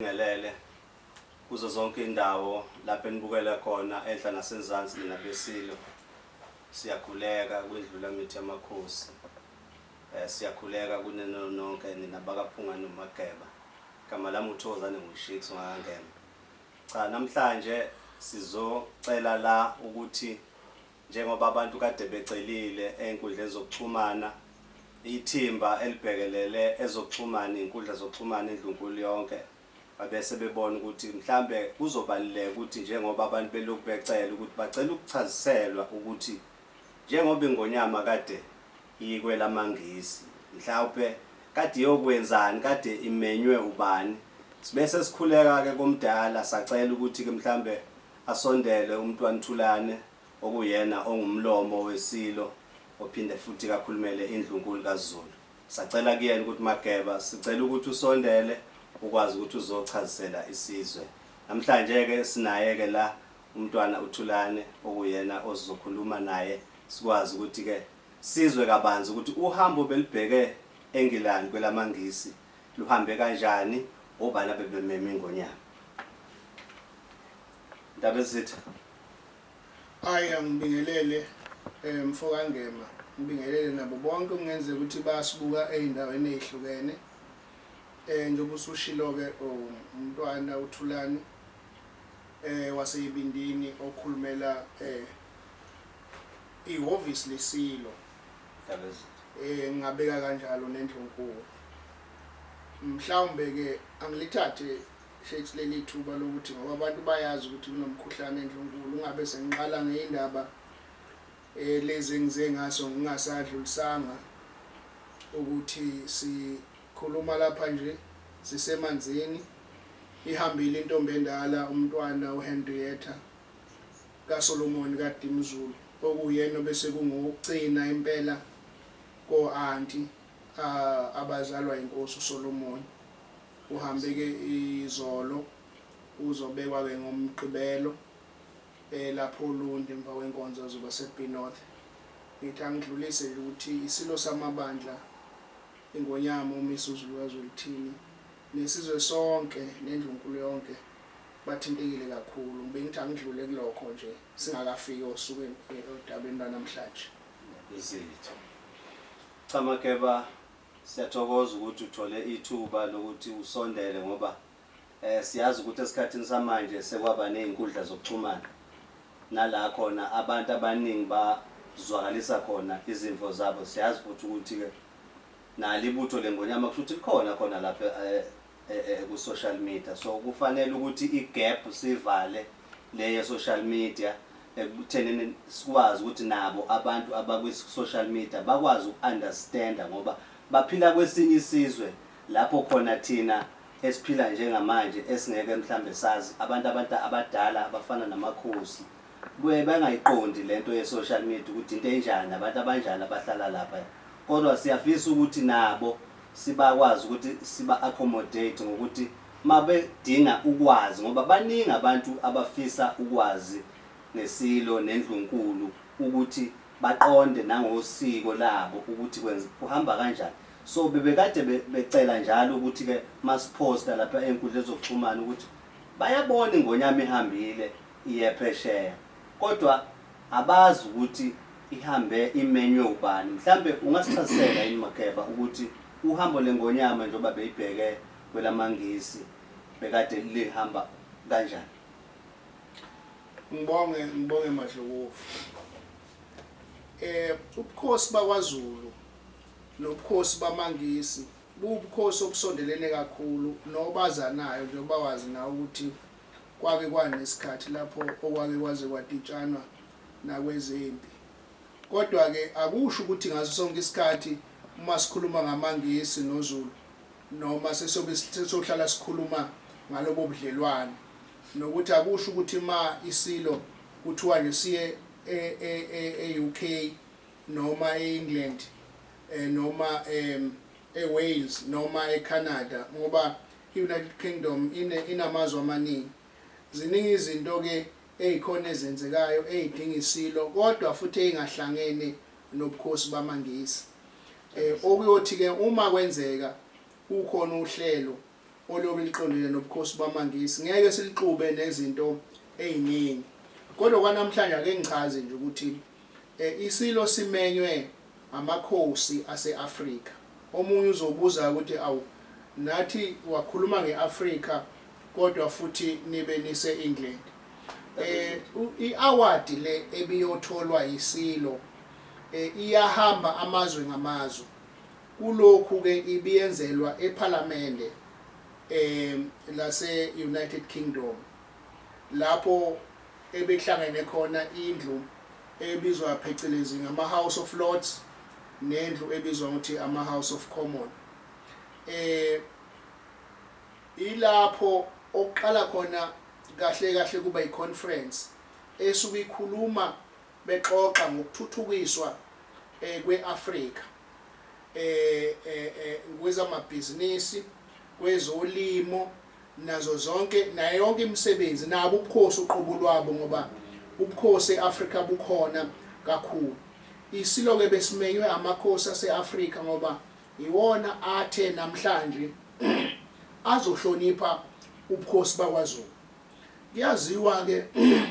Nginibingelele kuzo zonke indawo lapho enibukela khona enhla nasenzansi nina beSilo. Siyakhuleka kwindlulamithi yamakhosi. Siyakhuleka kunina nonke nina bakaPhunga noMageba. Igama lami uThokozane nguShicks wakaNgema. Cha namhlanje sizocela la ukuthi njengoba abantu kade becelile ey'nkundleni zokuxhumana, ithimba elibhekelele ezokuxhumana, iy'nkundla zokuxhumana eNdlunkulu yonke, babese bebona ukuthi mhlambe kuzobaluleka ukuthi njengoba abantu belokhu becela ukuthi bacela ukuchaziselwa ukuthi njengoba iNgonyama kade ikwelamaNgisi, mhlawumbe kade iyokwenzani, kade imenywe ubani. Sibe sesikhuleka-ke komdala sacela ukuthi-ke mhlambe asondele uMntwana Thulane okuyena ongumlomo weSilo ophinde futhi kakhulumele iNdlunkulu kaZulu. Sacela kuyena ukuthi Mageba sicela ukuthi usondele ukwazi ukuthi uzochazisela isizwe. Namhlanje-ke sinaye-ke la uMntwana uThulane okuyena ozokhuluma naye sikwazi ukuthi-ke sizwe kabanzi ukuthi uhambo belibheke eNgilandi kwelamaNgisi luhambe kanjani, obani abebememe iNgonyama. Ndabezitha. Ayi angibingelele eh mfoka Ngema, ngibingelele nabo bonke okungenzeka ukuthi bayasibuka ezindaweni ezihlukene. Eh njengoba usushilo ke umntwana uThulani eh waseyibindini okhulumela eh ihhovisi lesilo. Ndabezitha. Eh ngingabeka kanjalo nendlunkulu. Mhlawumbe ke angilithathe Shakes leli thuba lokuthi ngoba abantu bayazi ukuthi kunomkhuhlane endlunkulu ungabe sengiqala ngeyindaba eh lezi engize ngaso ngingasadlulisanga ukuthi sikhuluma lapha nje sisemanzini ihambile intombi endala umntwana uHenrietta kaSolomon kaDimzulu okuyena bese kungokucina impela ko-anti abazalwa inkosi uSolomon. Uhambe ke izolo uzobekwa ke ngoMgqibelo eh lapho Olundi emva kwenkonzo azoba se-B North. Ngithi angidlulise nje ukuthi isilo samabandla iNgonyama uMisuzulu kaZwelithini nesizwe sonke nendlunkulu yonke bathintekile kakhulu. Bengithi angidlule kulokho nje singakafiki osukwini odabeni lwanamhlanje. Izitha. Cha Mageba Siyathokoza ukuthi uthole ithuba lokuthi usondele ngoba eh siyazi ukuthi esikhathini samanje sekwaba nezinkundla zokuxhumana nala khona abantu abaningi bazwakalisa khona izimvo zabo. Siyazi futhi ukuthi ke nalo ibutho lengonyama kusho ukuthi likhona khona lapha eh, eh, eh, ku social media, so kufanele ukuthi i-gap sivale le social media ekuthenini sikwazi ukuthi nabo abantu abakwi-social media bakwazi uku-understanda ngoba baphila kwesinye isizwe lapho khona thina esiphila njengamanje esingeke mhlambe sazi abantu abantu abadala abafana namakhosi buye bangayiqondi lento ye-social media ukuthi into enjani, abantu abanjani abahlala lapha, kodwa siyafisa ukuthi nabo sibakwazi ukuthi siba-accommodate ngokuthi mabedinga ukwazi ngoba baningi abantu abafisa ukwazi ngesilo nendlunkulu ukuthi baqonde nangosiko labo ukuthi kwenza kuhamba kanjani. So bebekade becela njalo ukuthi ke masiphosta lapha ey'nkundleni zokuxhumana ukuthi bayabona ingonyama ihambile iye phesheya kodwa abazi ukuthi ihambe imenywe ubani. Mhlambe ungasichazisela yini Mageba ukuthi uhambo lengonyama njengoba beyibheke kwelamaNgisi bekade lihamba kanjani? Ngibonge ngibonge Madlokovu. Eh ubukhosi bakwaZulu nobukhosi bamaNgisi buwubukhosi obusondelene kakhulu nobazanayo njengoba wazi nawe ukuthi kwake kwanesikhathi lapho okwake kwaze kwaditshanwa nakwezempi. Kodwa-ke akusho ukuthi ngaso sonke isikhathi uma sikhuluma ngamaNgisi noZulu noma sesobe sesohlala sikhuluma ngalobo budlelwane nokuthi akusho ukuthi uma isilo kuthiwa nje siye e-UK noma e-England eh, noma e-Wales noma eCanada ngoba i-United Kingdom inamazwe amaningi. Ziningi izinto-ke ezikhona ezenzekayo ey'dinga isilo kodwa futhi ey'ngahlangene nobukhosi bamaNgisi. Eh okuyothi-ke uma kwenzeka kukhona uhlelo oluyobe liqondene nobukhosi bamaNgisi. Ngeke silixube nezinto eziningi. Kodwa kwanamhlanje ake ngichaze nje ukuthi isilo simenywe amakhosi ase-Afrika. Omunye uzobuza ukuthi awu nathi wakhuluma nge-Afrika kodwa futhi nibe nise-England. I-award le ebiyotholwa yisilo iyahamba amazwe ngamazwe. Kulokhu ke ibiyenzelwa ePhalamende lase United Kingdom lapho ebehlangene khona indlu ebizwa phecelezi ngama House of Lords nendlu ebizwa ngokuthi ama House of Commons. Ilapho okuqala khona kahle kahle kuba i-conference esuke ikhuluma bexoxa ngokuthuthukiswa kwe-Afrika kwezamabhizinisi, kwezolimo nazo zonke nayo yonke imisebenzi, nabo ubukhosi uqobo lwabo ngoba ubukhosi e-Afrika bukhona kakhulu. Isilo-ke besimenywe amakhosi ase-Afrika ngoba iwona athe namhlanje azohlonipha ubukhosi bakwaZulu. Kuyaziwa-ke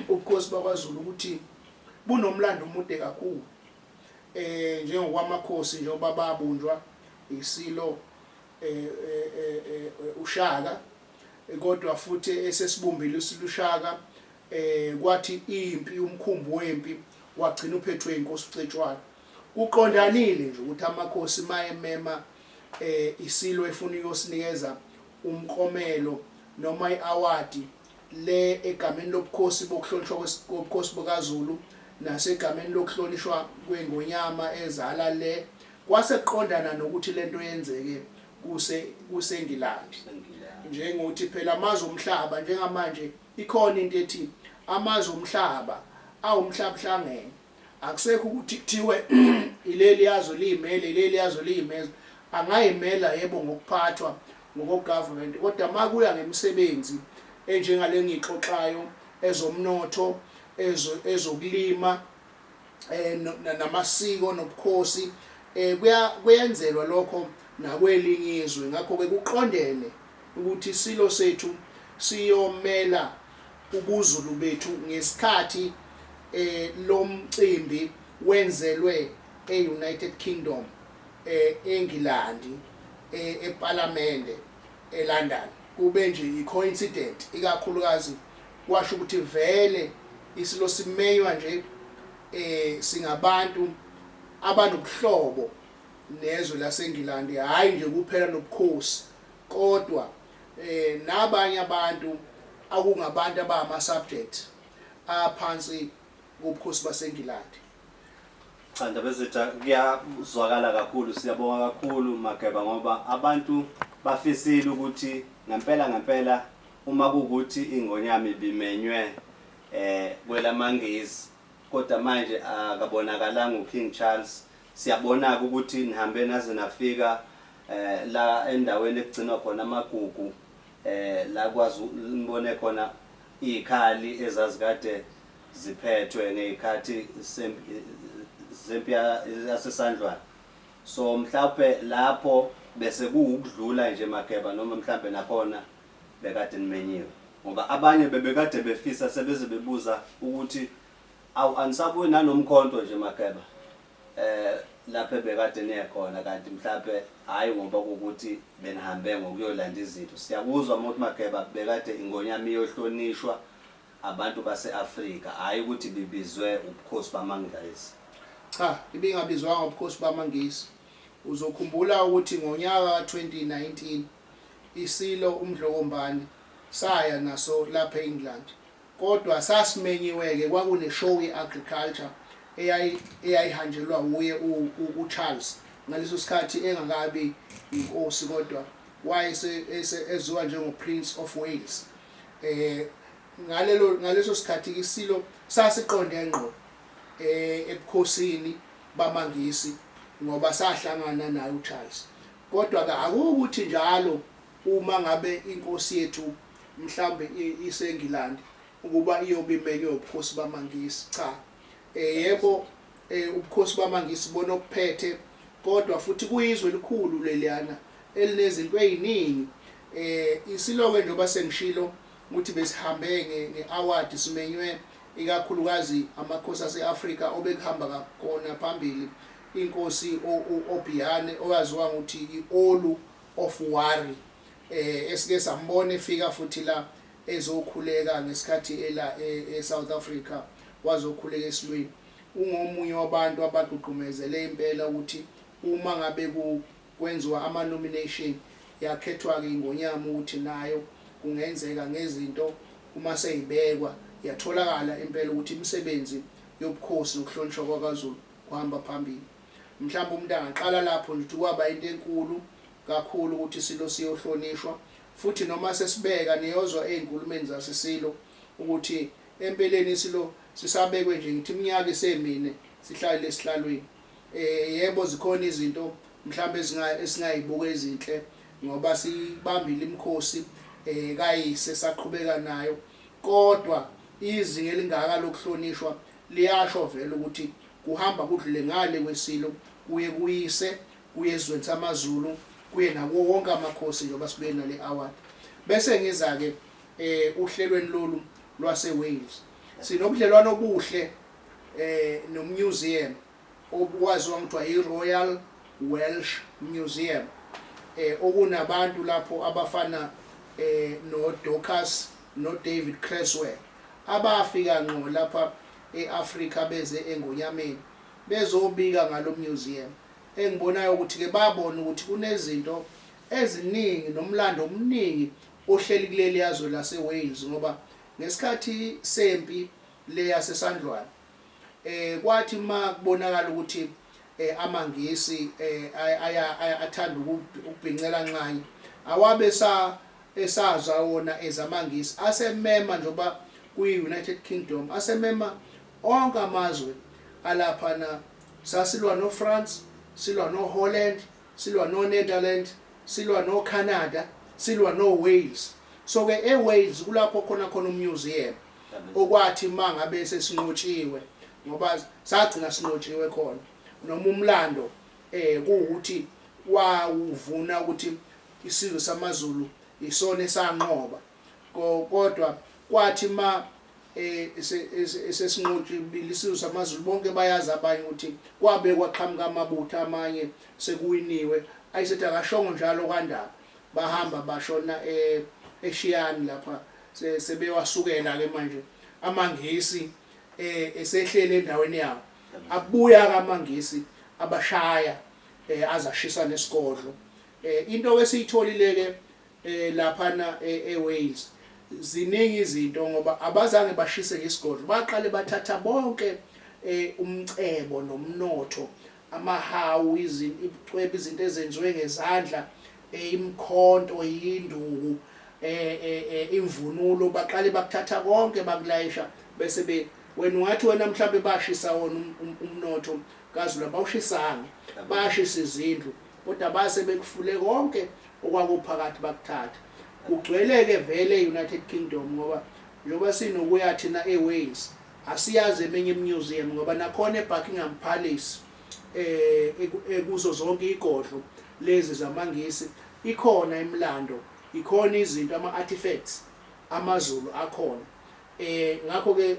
ubukhosi bakwaZulu ukuthi bunomlando omude kakhulu njengokwamakhosi njengoba babunjwa isilo uShaka, kodwa futhi esesibumbile isilo uShaka kwathi impi, umkhumbi wempi wagcina uphethwe inkosi uCetshwayo. Kuqondanile nje ukuthi amakhosi mayemema isilo efuna ukuyosinikeza umklomelo noma i-awadi le egameni lobukhosi bokuhlonishwa kobukhosi bukaZulu nasegameni lokuhlonishwa kwengonyama ezala le, kwase kuqondana nokuthi lento yenzeke kuseNgilandi. Njengokuthi phela amazwe omhlaba njengamanje ikhona into ethi amazwe omhlaba awumhlaba uhlangene, akusekho ukuthi kuthiwe ileli yazwe liyimele, ileli yazwe liyimele. Angayimela yebo ngokuphathwa ngoko-government, kodwa uma kuya ngemisebenzi enjengale ngiyixoxayo, ezomnotho, ezokulima, namasiko nobukhosi, kuyenzelwa lokho nakwelinye izwe. Ngakho-ke kuqondene ukuthi isilo sethu siyomela ubuZulu bethu ngesikhathi lomcimbi wenzelwe e-United Kingdom, eNgilandi, ePhalamende eLondon. Kube nje i-coincident, ikakhulukazi kwasho ukuthi vele isilo simenywa nje singabantu abanobuhlobo nezwe laseNgilandi, hhayi nje kuphela nobukhosi kodwa nabanye abantu akungabantu abama-subject aphansi kobukhosi baseNgilandi. Cha Ndabezitha, kuyazwakala kakhulu, siyabonga kakhulu Mageba, ngoba abantu bafisile ukuthi ngempela ngempela uma kuwukuthi ingonyama ibimenywe kwelamangisi, kodwa manje akabonakalanga uKing Charles. Siyabona-ke ukuthi nihambe naze nafika la endaweni ekugcinwa khona amagugu, la kwazi nibone khona izikhali ezazikade ziphethwe ngezikhathi zempi yaseSandlwana. So mhlawumbe lapho bese kuwukudlula nje Mageba, noma mhlawumbe nakhona bekade nimenyiwe, ngoba abanye bebekade befisa sebeze bebuza ukuthi awu anisabuyi nanomkhonto nje Mageba lapho ebekade niye khona, kanti mhlawumbe hhayi ngoba kuwukuthi benihambe ngokuyolanda izinto. Siyakuzwa ukuthi Mageba bekade ingonyama iyohlonishwa abantu base-Afrika, hhayi ukuthi bibizwe ubukhosi bamaNgisi. Cha, ibingabizwanga ubukhosi bamaNgisi. Uzokhumbula ukuthi ngonyaka ka-2019 isilo uMdlokombane saya naso lapha e-England, kodwa sasimenyiwe-ke, kwakune-show ye-agriculture eyayihanjelwa wuye uCharles ngaleso sikhathi engakabi inkosi, kodwa wayeseziwa njengo-Prince of Wales. Ngaleso sikhathi isilo sasiqonde ngqo ebukhosini bamaNgisi ngoba sahlangana naye uCharles. Kodwa-ke akuwukuthi njalo uma ngabe inkosi yethu mhlambe iseNgilandi ukuba iyobe imenywe ubukhosi bamaNgisi, cha. Yebo, ubukhosi bamaNgisi bona obuphethe, kodwa futhi kuyizwe elikhulu leliyana elinezinto eziningi. Isilo-ke njengoba sengishilo ukuthi besihambe nge-award simenywe ikakhulukazi amakhosi ase-Afrika obekuhamba khona phambili inkosi Obiane owaziwa ngokuthi i-Olu of Warri esike sambona efika futhi la ezokhuleka ngesikhathi ela e-South Africa wazokhuleka esilweni. Ungomunye wabantu abagqugqumezele impela ukuthi uma ngabe kwenziwa ama-nomination yakhethwa-ke iNgonyama ukuthi nayo kungenzeka ngezinto uma seyibekwa yatholakala impela ukuthi imisebenzi yobukhosi nokuhlonishwa kwakaZulu kuhamba phambili. Mhlawumbe umuntu angaqala lapho nje ukuthi kwaba into enkulu kakhulu ukuthi isilo siyohlonishwa futhi noma sesibeka niyozwa ey'nkulumeni zasesilo ukuthi empeleni isilo sisabekwe nje ngithi iminyaka isemine sihlale esihlalweni. Yebo zikhona izinto mhlawumbe esingayibuka ezinhle ngoba sibambile imikhosi kayise saqhubeka nayo kodwa izinga elingaka lokuhlonishwa liyasho vele ukuthi kuhamba kudlule ngale kwesilo kuye kuyise kuye esizweni samaZulu kuye nakuwo wonke amakhosi njengoba sibuye nale award. Bese ngiza ke uhlelweni lolu lwase Wales. Sinobudlelwano obuhle no museum obukwaziwa ngokuthiwa i-Royal Welsh Museum okunabantu lapho abafana no Dorcas no David Cresswell abafika ngqo lapha e-Afrika beze eNgonyameni bezobika ngalo museum engibonayo ukuthi ke babona ukuthi kunezinto eziningi nomlando omningi ohleli kuleli yazwe lase Wales ngoba ngesikhathi sempi le yaseSandlwana kwathi uma kubonakala ukuthi amaNgisi aya athanda ukubhincela nxanye awabe sa esazwa wona ezamaNgisi asemema njengoba kuyi-United Kingdom asemema onke amazwe alapha na sasilwa no-France silwa no-Holland silwa no-Netherlands silwa no-Canada silwa no-Wales. So ke e-Wales kulapho khona khona umuseum okwathi mangabe sesinqotshiwe ngoba sagcina sinqotshiwe khona noma umlando kuwukuthi wawuvuna ukuthi isizwe samaZulu isona esanqoba kodwa kwathi ma sesinqotshibile isizwe samaZulu bonke bayazi abanye ukuthi kwabe kwaqhamuka amabutho amanye sekuwiniwe ayisethi akashongo njalo kwandaba bahamba bashona eShiyani lapha sebewasukela ke manje amaNgisi esehlele endaweni yawo abuya amaNgisi abashaya azashisa nesigodlo. Into esiyitholile ke laphana eWales ziningi izinto ngoba abazange bashise ngesigodlo baqale bathatha bonke umcebo nomnotho amahawu izinto ibucwebe izinto ezenziwe ngezandla imikhonto yinduku imvunulo baqale bakuthatha konke bakulayisha bese be wena ungathi wena mhlambe bashisa wona umnotho kaZulu abawushisanga bashisa izindlu kodwa base bekufule konke okwakuphakathi bakuthatha. Kugcwele-ke vele e-United Kingdom ngoba njengoba sinokuya thina e-Wales asiyazi eminye imuseum ngoba nakhona e-Buckingham Palace ekuzo zonke igodlo lezi zamaNgisi ikhona imilando ikhona izinto ama-artifacts amaZulu akhona. Ngakho-ke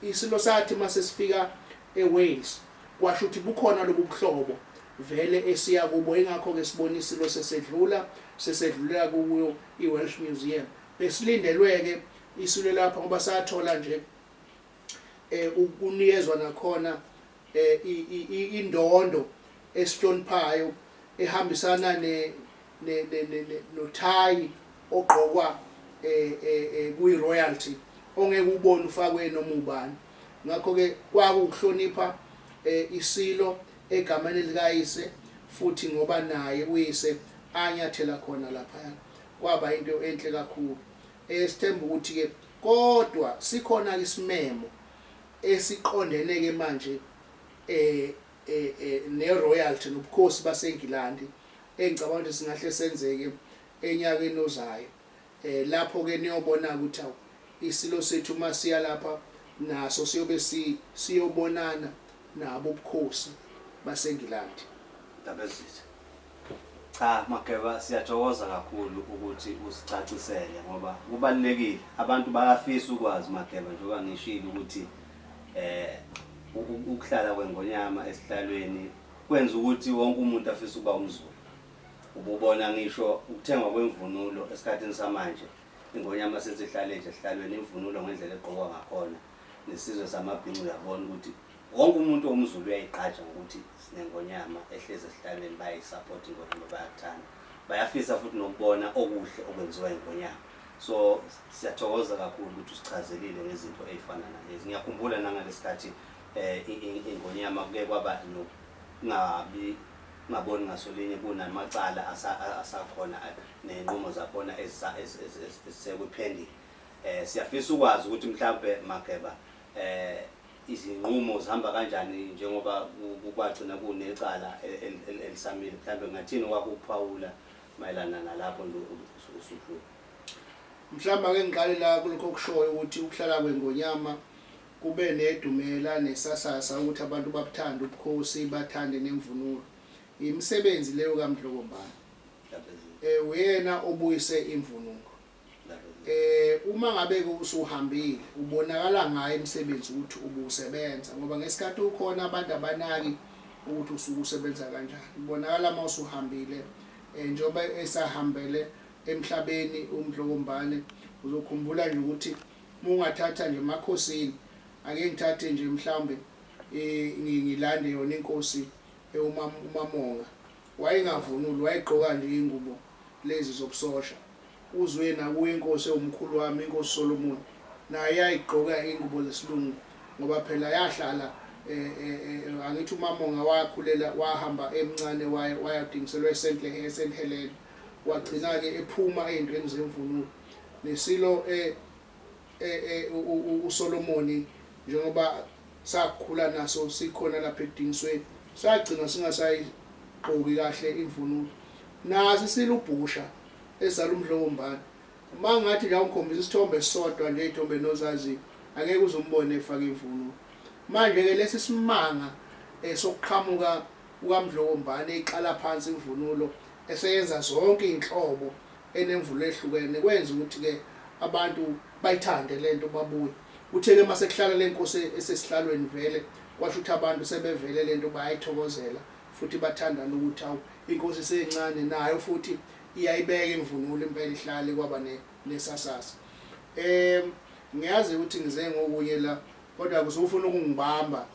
isilo sathi mase sifika eWales kwasho ukuthi bukhona lobu buhlobo vele esiya kubo ingakho ke sibona isilo sesedlula sesedlulela kuyo iWelsh Museum. Besilindelwe ke isilo lapha ngoba sathola nje ukunikezwa nakhona indondo esihloniphayo ehambisana ne nothayi ogqokwa kuyi royalty ongeke ubone ufakwe noma ubani. Ngakho ke kwakuhlonipha isilo egameni likayise futhi ngoba naye uyise anyathela khona lapha kwaba into enhle kakhulu. Sithemba ukuthi ke kodwa sikhona isimemo esiqondene ke manje ne royalty nobukhosi baseNgilandi engicabanga ukuthi singahle senzeke enyakeni ozayo. Lapho ke niyobona ukuthi awu isilo sethu masiya lapha naso siyobe siyobonana nabo ubukhosi baseNgilandi. Ndabezitha. Cha Mageba, siyathokoza kakhulu ukuthi usicacisele ngoba kubalulekile. Abantu bayafisa ukwazi Mageba, njengoba ngishilo ukuthi ukuhlala kwengonyama esihlalweni kwenza ukuthi wonke umuntu afise ukuba umZulu. Ububona ngisho ukuthengwa kwemvunulo esikhathini samanje, ingonyama sethi ihlale nje esihlalweni, imvunulo ngendlela egqokwa ngakhona, nesizwe samabhinca uyabona ukuthi wonke umuntu owumZulu uyayigqaja ngokuthi sinengonyama ehlezi esihlalweni, bayayisupport ingonyama, bayakuthanda, bayafisa futhi nokubona okuhle okwenziwa ingonyama. So siyathokoza kakhulu ukuthi usichazelile ngezinto ey'fana nalezi. Ngiyakhumbula nangalesikhathi ingonyama kuke kwaba nokungabi ngaboni ngasolinye, kunamacala asakhona ney'nqumo zakhona ezisekwi-pending. Siyafisa ukwazi ukuthi mhlampe Mageba izinqumo zihamba kanjani njengoba kwagcina kunecala elisamile, mhlambe ngathini okwakho ukuphawula mayelana nalapho nje usudlula? Mhlawumbe ake ngiqale la kulokho okushoyo ukuthi ukuhlala kwengonyama kube nedumela nesasasa ukuthi abantu babuthande ubukhosi, bathande nemvunulo. Imisebenzi leyo kaMdlokombane. Uyena obuyise imvunulo. Uma ngabe ke usuhambile ubonakala ngayo imisebenzi ukuthi ubusebenza, ngoba ngesikhathi ukhona abantu abanaki ukuthi usuke usebenza kanjani. Ubonakala uma usuhambile, njengoba esahambele emhlabeni uMdlokombane. Uzokhumbula nje ukuthi uma ungathatha nje emakhosini, ake ngithathe nje mhlawumbe ngilande yona inkosi uMamonga, wayengavunuli, wayegqoka nje ingubo lezi zobusosha. Uzwe nakuye inkosi ewumkhulu wami, inkosi Solomon, naye yayigqoka ingubo zesilungu, ngoba phela yahlala angithi uMamonga wakhulela, wahamba emncane wayadingiselwa eSt Helena, wagcina-ke ephuma ey'ntweni zemvunulo. Nesilo uSolomoni njengoba sakhula naso sikhona lapha ekudingisweni, sagcina singasayigqoki kahle imvunulo. Naso isilubhusha esizala uMdlokombane, uma ngathi nje awungikhombisa isithombe esisodwa nje ey'thombeni ozaziyo, angeke uze umbone efake imvunulo. Manje-ke lesi simanga sokuqhamuka kukaMdlokombane iqala phansi imvunulo eseyenza zonke iy'nhlobo enemvunulo ehlukene, kwenza ukuthi-ke abantu bayithande lento babuye. Kuthe-ke uma sekuhlala le nkosi esesihlalweni vele kwasho ukuthi abantu sebevele lento bayayithokozela futhi bathandana ukuthi awu inkosi isencane nayo futhi iyayibeka imvunulo impela ihlale kwaba nesasasa. Ngiyazi ukuthi ngize ngokunye la, kodwa usufuna ukungibamba.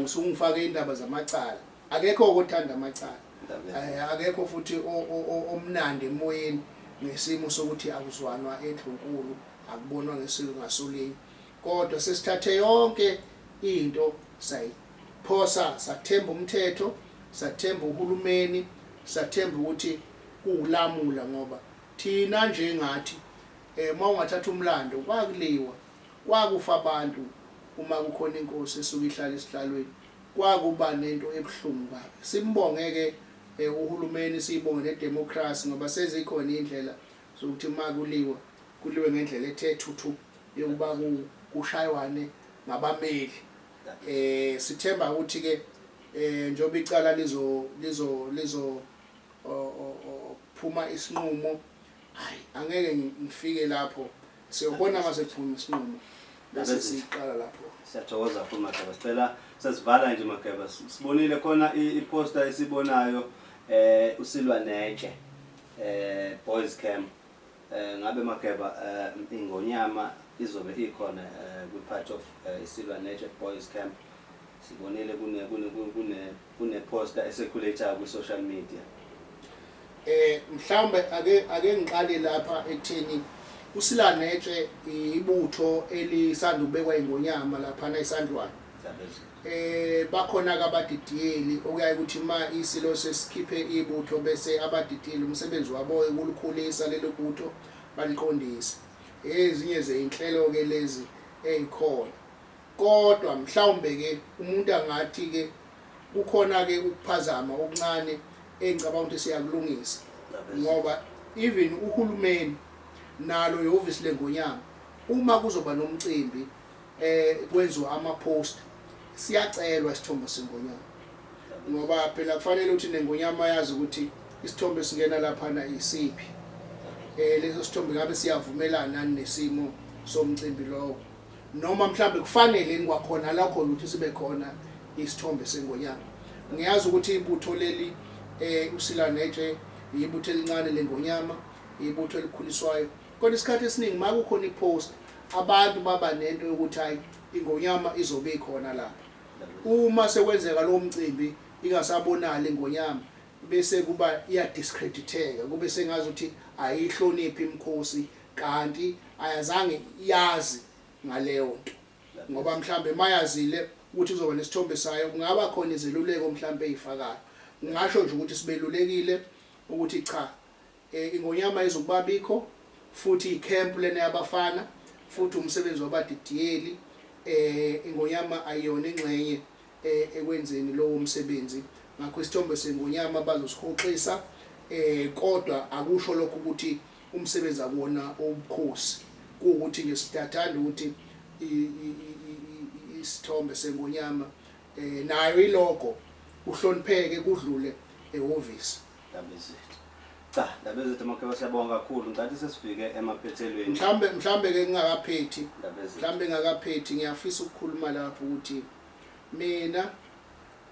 Usungifake indaba zamacala. Akekho othanda amacala. Akekho futhi omnandi emoyeni ngesimo sokuthi akuzwanwa endlunkulu, akubonwa ngesiko ngasolinye. Kodwa sesithathe yonke into sayiphosa, sathemba umthetho, sathemba uhulumeni, sathemba ukuthi kuwulamula, ngoba thina njengathi uma ungathatha umlando kwakuliwa, kwakufa abantu uma kukhona inkosi esuke ihlala esihlalweni, kwakuba nento ebuhlungu kabi. Simbonge-ke uhulumeni, siyibonge nedemocracy, ngoba sezikhona iy'ndlela zokuthi uma kuliwa kuliwe ngendlela ethe thuthu yokuba kushaywane ngabameli. Sithemba ukuthi-ke njengoba icala lizo lizo lizo phuma isinqumo, hayi angeke ngifike lapho, siyobona mase kuphuma isinqumo bese siqala lapho. Siyathokoza kakhulu Mageba, sicela sesivala nje Mageba, sibonile khona iposter esibonayo usilwa netshe Boys Camp. Ngabe Mageba ingonyama izobe ikhona kwi part of isilwa netshe Boys Camp? Sibonile kune poster ecirculate kwi social media. Mhlawumbe ake ngiqale lapha ekutheni uSilanetshe ibutho elisanda ukubekwa ingonyama lapha esandlwana. Bakhona ke abadidiyeli okuyaye ukuthi ma isilo sesikhiphe ibutho bese abadidiyeli umsebenzi wabo ukulikhulisa lelo butho baliqondise. Ezinye zezinhlelo ke lezi ezikhona. Kodwa mhlawumbe ke umuntu angathi ke kukhona ke ukuphazama okuncane engicabanga ukuthi siyakulungisa, ngoba even uhulumeni nalo ihhovisi lengonyama uma kuzoba nomcimbi kwenziwa ama post, siyacelwa isithombe sengonyama, ngoba phela kufanele ukuthi nengonyama yazi ukuthi Isithombe singena laphana isiphi? Leso sithombe ngabe siyavumelana nesimo somcimbi lowo, noma mhlambe kufanele kwakhona la khona ukuthi sibe khona isithombe sengonyama. Ngiyazi ukuthi ibutho leli uSilanetshe ibutho elincane lengonyama, ibutho elikhuliswayo, kodwa isikhathi esiningi makukhona ipost abantu baba nento yokuthi hayi, ingonyama izobe ikhona lapha. Uma sekwenzeka lowo mcimbi ingasabonali ingonyama, bese kuba iyadiscrediteka, kube sengazi ukuthi ayihloniphi imikhosi, kanti ayazange yazi ngaleyo nto, ngoba mhlambe mayazile ukuthi kuzoba nesithombe sayo kungaba khona izeluleko mhlambe eyifakayo. Ngingasho nje ukuthi sibelulekile ukuthi cha, ingonyama izokuba bikho, futhi icamp lena yabafana, futhi umsebenzi wabadidiyeli. Ingonyama ayiyona ingxenye ekwenzeni lowo msebenzi, ngakho isithombe sengonyama bazosihoxisa, kodwa akusho lokho ukuthi umsebenzi akuwona obukhosi. Kuwukuthi nje siyathanda ukuthi isithombe sengonyama nayo ilogo uhlonipheke kudlule ehhovisi. Ndabezitha. Cha, Ndabezitha Makheba, siyabonga kakhulu. Ngicathi sesifike emaphethelweni. Mhlambe ke ngingakaphethi, mhlambe ngingakaphethi, ngiyafisa ukukhuluma lapho ukuthi mina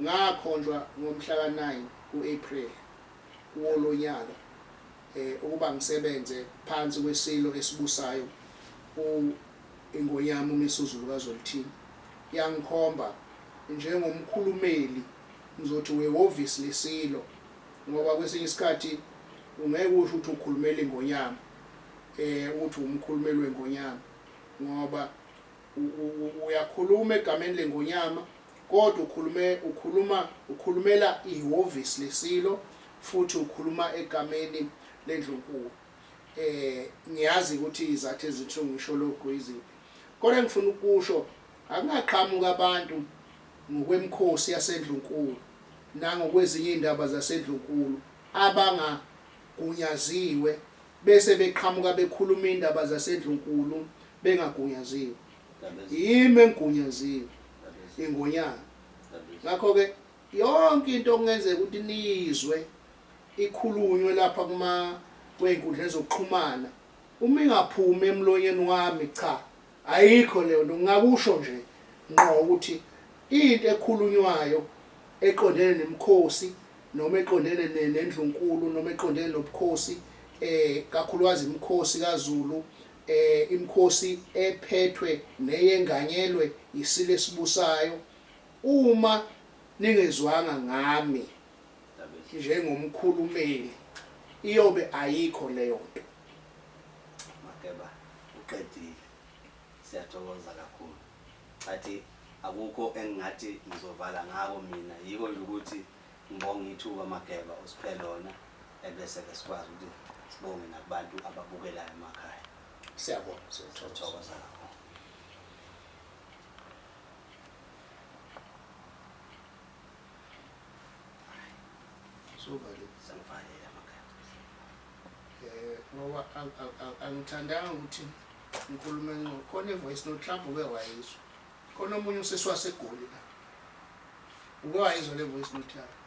ngakhonjwa ngomhla ka-9 ku-April kuwo lo nyaka ukuba ngisebenze phansi kwesilo esibusayo ingonyama uMisuzulu kaZwelithini. Yangikhomba njengomkhulumeli, ngizothi wehhovisi lesilo, ngoba kwesinye isikhathi ungeke usho ukuthi ukhulumela ingonyama, ukuthi umkhulumeli wengonyama, ngoba uyakhuluma egameni lengonyama, kodwa ukhulumela ihhovisi lesilo, futhi ukhuluma egameni lendlunkulu. Ngiyazi ukuthi izathu ezithu ngisho lokho iziphi, kodwa engifuna ukusho, akungaqhamuka abantu ngokwemikhosi yasendlunkulu nangokwezinye indaba zasendlunkulu abangagunyaziwe, bese beqhamuka bekhuluma indaba zasendlunkulu bengagunyaziwe. Yimi engigunyaziwe, ingonyama. Ngakho-ke yonke into okungenzeka ukuthi niyizwe ikhulunywe lapha kuma kwey'nkundleni zokuxhumana, uma ingaphumi emlonyeni wami, cha, ayikho leyo nto. Ngingakusho nje ngqo ukuthi into ekhulunywayo eqondene nemikhosi noma eqondene nendlunkulu noma eqondene nobukhosi, kakhulukazi imikhosi kaZulu, imikhosi ephethwe neyenganyelwe isilo esibusayo, uma ningezwanga ngami njengomkhulumeli, iyobe ayikho leyo nto. Makeba, uqedile. Siyathokoza kakhulu. Athi akukho engingathi ngizovala ngako mina, yiko nje ukuthi ngibonge ithuba Mageba usiphe lona, ebese ke sikwazi ukuthi sibonge nakubantu ababukelayo emakhaya. Siyabonga, siyathokoza kakhulu. Suvalile. Sengivalile Mageba. Ngoba angithandanga ukuthi ngikhulume ngqo. Khona i-voice note mhlawumbe uke wayizwa. Khona omunye usisi waseGoli la. Uke wayizwa le voice note yakhe?